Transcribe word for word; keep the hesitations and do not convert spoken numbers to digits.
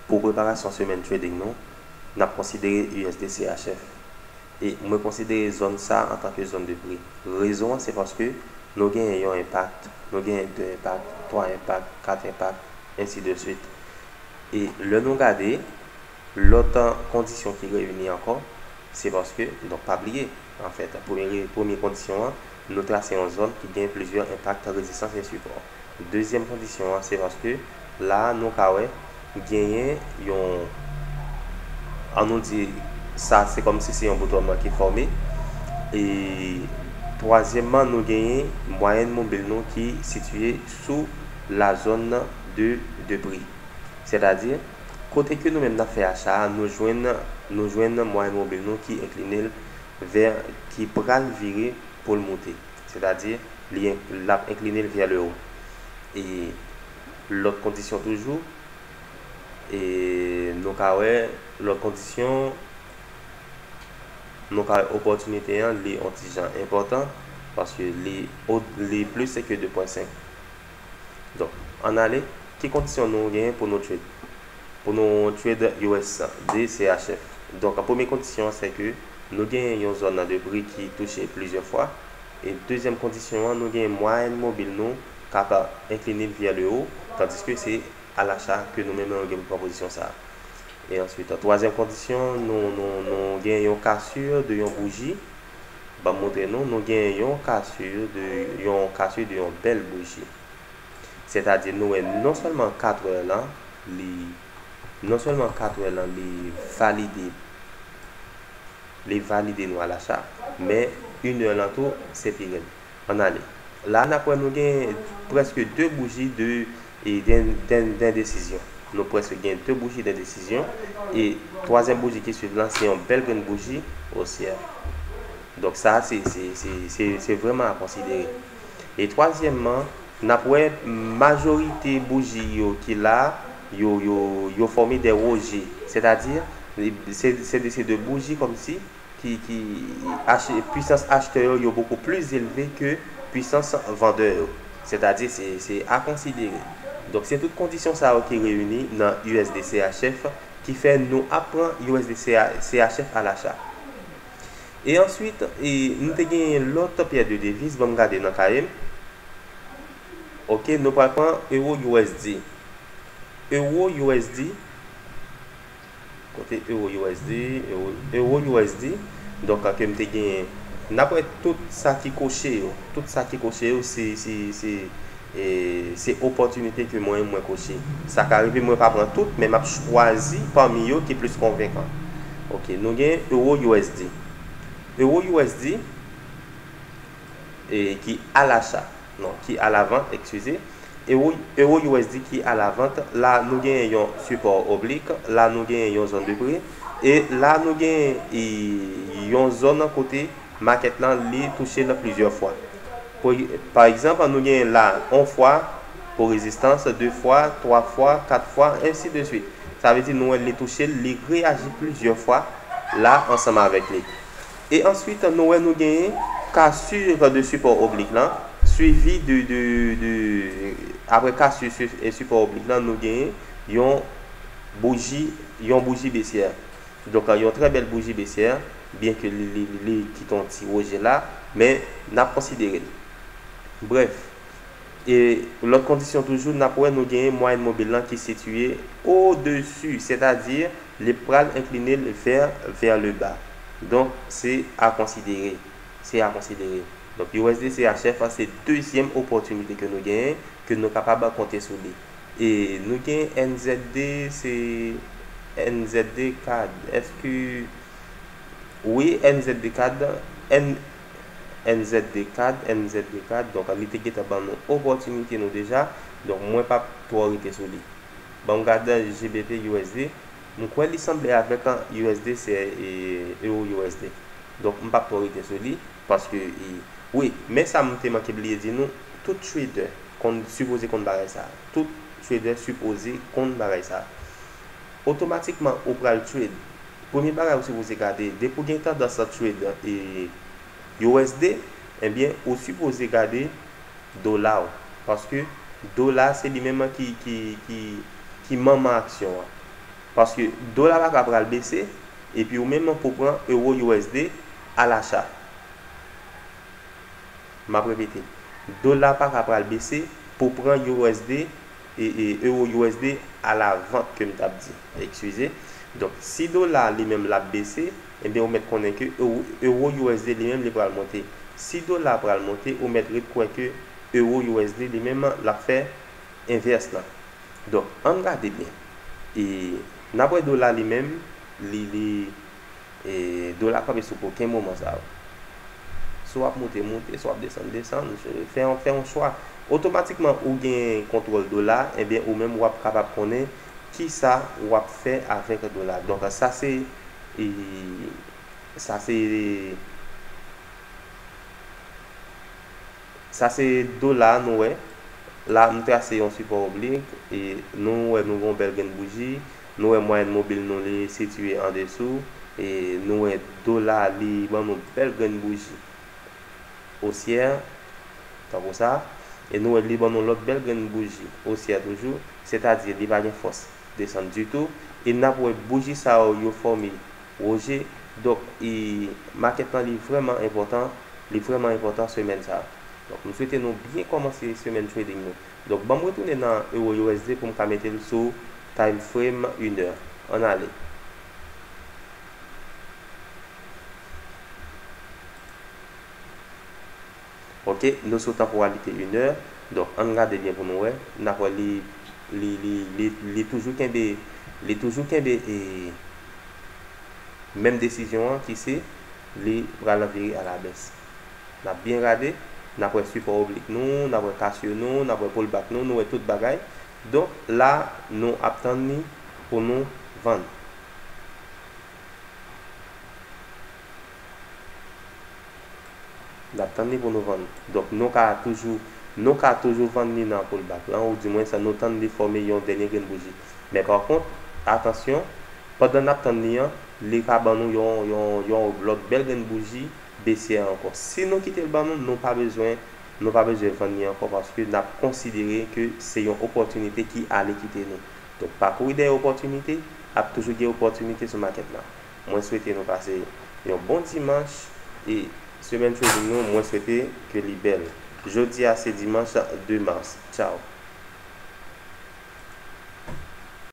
Pou preparasyon semèn trading nou, n ap konsidere U S D C H F. E mwen konsidere zòn sa antanke zòn de pri. Rezon an se paske nou genyen yon enpak, nou genyen de enpak, twa enpak, kat enpak, ensi de swit. E lè nou gade, lòt kondisyon ki reyini ankò, se paske, donk pa bliye, anfèt, premye, premye kondisyon an, nou trase yon zòn ki gen plizyè enpak, rezistans e sipò. Dezyèm kondisyon an, se paske la a nou ka wè genyen yon, an nou di, sa se kòmsi se yon bouton ki fòme. E twazyèmman, nou genyen mwayèn mobil nou ki sitiye sou la zòn de, de pri. Sètadi, kote ke nou menm n ap fè acha a, nou jwenn, nou jwenn mwayèn mobil nou ki enkline l vè, ki pral vire pou l moute. Sètadi, li en-, l ap enkline l vè le wo. E lòt kondisyon toujou, e nou ka wè lòt kondisyon, nou ka wè opòtinite an, li yon ti jan enpòtan, paske li, o-, li plis ke de pwen senk. Donk, ann ale, ki kondisyon nou genyen pou nou trade? Pou nou trade U S D C H F. Donk, premye kondisyon an, se ke nou genyen yon zòn de pri ki touche plizyè fwa. E dezyèm kondisyon an, nou genyen mwayèn mobil nou k ap enkline vè le wo, tandiske se alacha ke nou menm nou gen pou pran pozisyon sa a. E answit, twazyèm kondisyon, nou, nou, nou genyen yon kasir de yon bouji. Ban m montre nou, nou genyen yon kasir de, yon kasir de yon bèl bouji. Sètadi, nou wè non sèlman katrè lan, li, non sèlman katrè lan, li valide, li valide nou alacha, men inè lan tou, se pi rèd. Ann ale. La, n ap wè nou gen prèske de bouji de, e, d'en-, d'en-, d'endesizyon. Nou prèske gen de bouji d'endesizyon. E twazyèm bouji ki swiv lan, se yon bèl grenn bouji osyè. Donk, sa, se, se, se, se, se vrèman a konsidere. E twazyèmman, n ap wè majorite bouji yo ki la, yo, yo, yo fòme de woje. Sètadi, se, se de, se de bouji kòmsi ki, ki ach-, pwisans achtè yo, yo bokou plis elve ke pwisans vandè yo. Sètadi, se, se a konsidere. Donk, se tout kondisyon sa yo ki reyini nan U S D C H F ki fè nou ap pran U S D C H F alacha. E answit, e, nou te genyen lòt pyè de deviz, ban m gade nan kaye m. Ok, nou pral pran ewo U S D. Ewo U S D, kote ewo U S D, ewo, ewo U S D, donk, ke m te genyen, n ap wè tout sa ki koche yo, tout sa ki koche yo, se, se, se, e, se opòtinite ke mwen, mwen koche. Sa ka rive mwen pa pran tout, men m ap chwazi pami yo ki plis konvenkan. Ok, nou gen ewo U S D. Ewo U S D, e, ki alacha, non, ki alavant, eskize. Ewo, ewo U S D ki alavant, la nou genyen yon sipò oblik, la nou genyen yon zòn de pri, e la nou genyen, e, yon zòn kote makèt lan li touche l plizyè fwa. Pou, pa egzanp, nou genyen la yon fwa pou rezistans, de fwa, twa fwa, kat fwa, ensi de swit. Sa vle di nou wè li touche l, li reyaji plizyè fwa la ansanm avèk li. E answit, nou wè nou genyen kasir de sipò oblik lan, swivi de, de, de, apre kasir su-, e sipò oblik lan, nou genyen yon bouji, yon bouji besyè. Donk, yon trè bèl bouji besyè, byenke li, li, li, li kite yon ti woje la, men n ap konsidere l. Brèf, e lòt kondisyon toujou, n ap wè nou genyen mwayèn mobil lan ki sitiye odesi, sètadi li pral enkline l vè, vè le ba. Donk, se a konsidere. Se a konsidere. Donk, U S D C H F, se dezyèm opòtinite ke nou genyen, ke nou kapab konte sou li. E nou gen N Z D, se N Z D cad. Èske, wi, N Z D cad, N, N Z D cad, N Z D cad. Donk, li te gentan ban nou opòtinite nou deja. Donk, mwen p ap twò rete sou li. Ban m gade G B P U S D. M kwè li sanble avèk U S D C, e, ewo U S D. Donk, m p ap twò rete sou li, paske, e, wi, men sa m te manke bliye di nou, tout trader konn, sipoze konn bagay sa. Tout trader sipoze konn bagay sa. Otomatikman, ou pral trade. Premye bagay ou sipoze gade, depi w gen tandans trade, e, U S D, ebyen, ou sipoze gade dola w. Paske dola se li menm ki, ki, ki, ki manman aksyon an. Paske dola pa ka pral bese, epi ou menm pou pran euro U S D alacha. M ap repete, dola pa ka pral bese pou pran U S D, e, e, euro U S D alavant ke m t ap di. Eskize. Donk, si dola li menm l ap bese, ebyen ou mèt konnen ke euro, euro U S D li menm li pral monte. Si dola pral monte, ou mèt ret kwè ke euro U S D li menm l ap fè envès lan. Donk, ann gade byen. E n ap wè dola li menm, li, li, e dola kanpe sou kokenn moman sa yo. Si w ap monte, monte, si w ap desann, desann, fè yon, fè yon chwa. Otomatikman, ou gen kontwòl dola, ebyen, ou menm w ap kapab konnen kisa w ap fè avèk dola. Donk, sa se, e, sa se, sa se dola nou wè. La, m trase yon sipò oblik, e nou wè nou gen yon bèl grenn bouji, nou wè mwayèn mobil nou li sitiye andesou, e nou wè dola li ban nou bèl grenn bouji osyè, tankou sa, e nou wè li ban nou lòt bèl grenn bouji osyè toujou, sètadi li pa gen fòs desann ditou, e n ap wè bouji sa yo, yo fòme woje. Donk, e, makèt lan li vrèman enpòtan, li vrèman enpòtan semèn sa a. Donk, m swete nou byen kòmanse semèn trading nou. Donk, ban m retounen nan euro U S D pou m ka mete l sou time frame inè. Ann ale. Ok, nou sou tanpòralite inè. Donk, ann gade byen pou nou wè. N ap wè li, li, li, li, li toujou kenbe, li toujou kenbe, e, menm desizyon an ki se li pral vire alabès. N ap byen gade, n ap wè sipò oblik nou, n ap wè kasye nou, n ap wè pullback nou, nou wè tout bagay. Donk, la, nou ap tann li pou nou vann. N ap tann li pou nou vann. Donk, nou ka toujou, nou ka toujou vann li nan pullback lan, oudimwens nou tann li fòme yon dènye grenn bouji. Men pa kont, atansyon, pandan n ap tann li an, li ka ban nou yon, yon, yon lòt bèl grenn bouji besyè ankò. Si nou kite l ban nou, nou pa bezwen, nou pa bezwen vann li ankò paske n ap konsidere ke se yon opòtinite ki ale kite nou. Donk, pa kouri dèyè opòtinite, ap toujou gen opòtinite sou makèt la. Mwen swete nou pase yon bon dimanch e semèn trading nou, mwen swete ke li bèl. Jodi a se dimanch de mas. Tchaw.